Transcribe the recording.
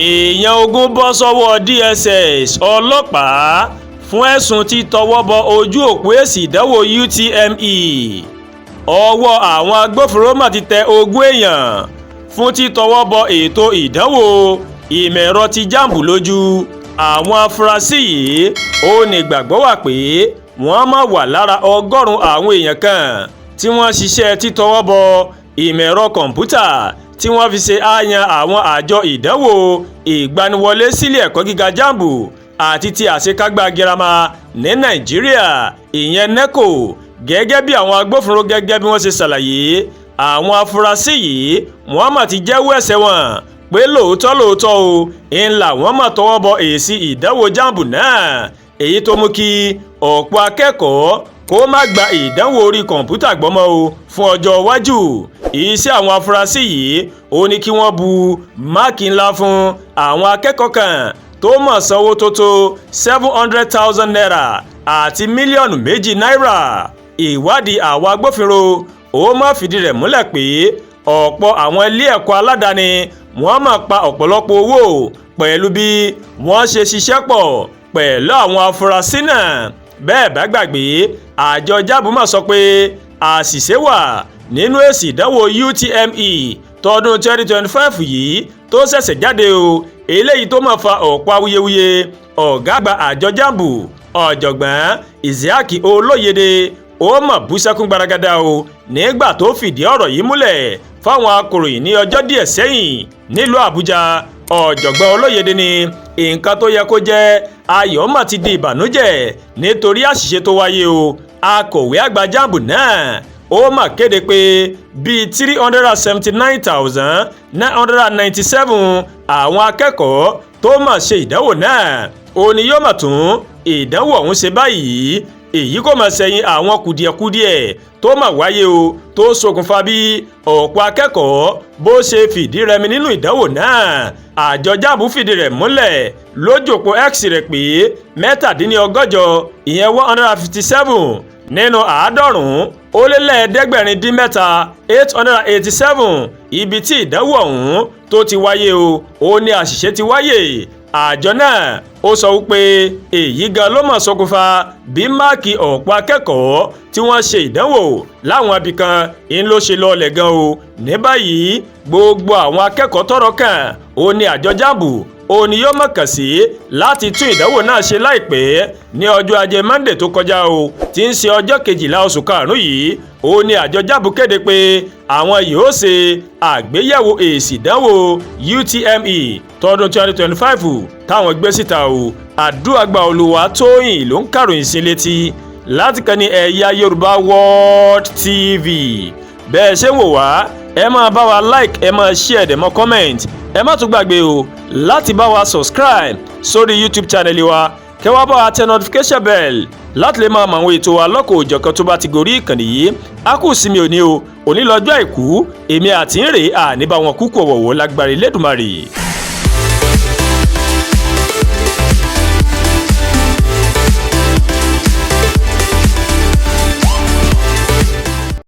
Èèyàn 20 bọ́ sọ́wọ́ DSS, ọlọ́pàá fún ẹ̀sùn títọwọ́ bọ ojú òpó èsì ìdánwò UTME. Ọwọ́ àwọn agbófinró mà ti tẹ 20 èèyàn fún títọwọ́ bọ ètò ìdánwò ìmọ̀ ẹ̀rọ ti JAMB lójú. Àwọn afurasí yìí, ó ní ìgbàgbọ́ wà pé wọ́n máa wà lára 100 àwọn èèyàn kan tí wọ́n ṣiṣẹ́ títọwọ́ bọ ìmọ̀ ẹ̀rọ kọ̀ǹpútà tí wọ́n fi ṣe àyàn àwọn àjọ ìdánwò ìgbaniwọlé sílé ẹ̀kọ́ gíga JAMB àti ti àṣekágbá girama ní Nàìjíríà, ìyẹn NECO. Gẹ́gẹ́ bí àwọn agbófinró, gẹ́gẹ́ bí wọ́n ṣe ṣàlàyé, àwọn afurasí yìí, wọ́n mà ti jẹ́wọ́ ẹ̀ṣẹ̀ wọn pé lóòótọ́ lóòótọ́ o, ń làwọn mà tọwọ́ bọ èsì ìdánwò JAMB náà, èyí tó mú kí ọ̀pọ̀ akẹ́kọ̀ọ́ kó má gba ìdánwò orí kọ̀ǹpútà gbọ́mọ́ o fún ọjọ́ iwájú. Iṣẹ́ àwọn afurasí yìí, ó ní kí wọ́n bu máàkì ńlá fún àwọn akẹ́kọ̀ọ́ kan tó mọ̀ sanwó tó tó ₦700,000 àti mílíọ̀nù 2 náírà. Ìwádìí àwọn agbófinró, ó má fìdí rẹ̀ múlẹ̀ pé ọ̀pọ̀ àwọn ilé ẹ̀kọ́ aládàáni, wọ́n máa pa ọ̀pọ̀lọpọ̀ owó pẹ̀lú bí wọ́n ṣe ṣiṣẹ́ pọ̀ pẹ̀lú àwọn afurasí náà. Bẹ́ẹ̀ bá gbàgbé, àjọ JAMB mà sọ pé àṣìṣe wà nínú èsì ìdánwò UTME tọdún 2025 yìí tó ṣẹ̀ṣẹ̀ jáde o, eléyìí tó máa fa ọ̀pọ̀ awuyewuye. Ọ̀gá àgbà àjọ JAMB, Ọ̀jọ̀gbọ́n Isiaq Olóyèdè, ó mà bú sẹ́kún gbaragada o nígbà tó fìdí ọ̀rọ̀ yìí múlẹ̀ fáwọn akọ̀ròyìn ní ọjọ́ díẹ̀ sẹ́yìn nílùú Àbújá. Ọ̀jọ̀gbọ́n Olóyèdè ní nǹkan tó yẹ kó jẹ́ ayọ̀ mà ti di ìbànújẹ́ nítorí àṣìṣe tó wáyé o. Akọ̀wé àgbà JAMB náà, ó mà kéde pé bíi 379,997 àwọn akẹ́kọ̀ọ́ tó mà ṣe ìdánwò náà, ó ní yóò mà tún ìdánwò ọ̀hún ṣe báyìí. Èyí kò mà ṣẹ̀yìn àwọn kùdìẹ̀kudiẹ tó mà wáyé o, tó ṣokùnfà bí ọ̀pọ̀ akẹ́kọ̀ọ́ bó ṣe fìdí rẹmi nínú ìdánwò náà. Àjọ JAMB fìdí rẹ̀ múlẹ̀ lójú òpó X rẹ̀ pé 167, ìyẹn 157 nínú 783, 887 ibi tí ìdánwò ọ̀hún tó ti wáyé o, ó ní àṣìṣe ti wáyé. Àjọ náà, ó sọ wípé èyí gan ló mọ̀ ṣokùnfà bí máàkì ọ̀pọ̀ akẹ́kọ̀ọ́ tí wọ́n ṣe ìdánwò láwọn ibìkan ń ló ṣe lọ́ọ̀lẹ̀ gan o. Ní báyìí, gbogbo àwọn akẹ́kọ̀ọ́ tọ́rọ̀ kàn, ó ní àjọ JAMB, ó ní yóò mọ̀ kàn sí láti tún ìdánwò náà ṣe láìpẹ́. Ní ọjọ́ Ajé Monday tó kọjá o, tí ń ṣe ọjọ́ 12 oṣù karùn-ún yìí, ó ní àjọ JAMB kéde pé àwọn yóò ṣe àgbéyẹ̀wò èsì ìdánwò UTME tọdún 2025 táwọn gbé síta o. Àdúràgbà Olùwàtóyìn ló ń kàròyìn sí létí láti kàn ní Ẹ̀yà Yorùbá World TV. Bẹ́ẹ̀ ṣe ń wò wá, ẹ máa bá wa like, ẹ máa share, dẹ̀ mọ́ comment. Ẹ má tún gbàgbé o láti bá wa subscribe sórí YouTube channel wa, kẹ́ wá bá wa tẹ notification bell láti lè máa mọ àwọn ètò wa lọ́kọ̀ òjọ̀kan tó bá ti gorí ìkànnì yìí. A kù sinmi òní o, òní lọ́jọ́ Àìkú. Èmi àti ń rè é, àní bá wọn kúkú ọ̀wọ̀wọ́ lágbára Elédùmarè.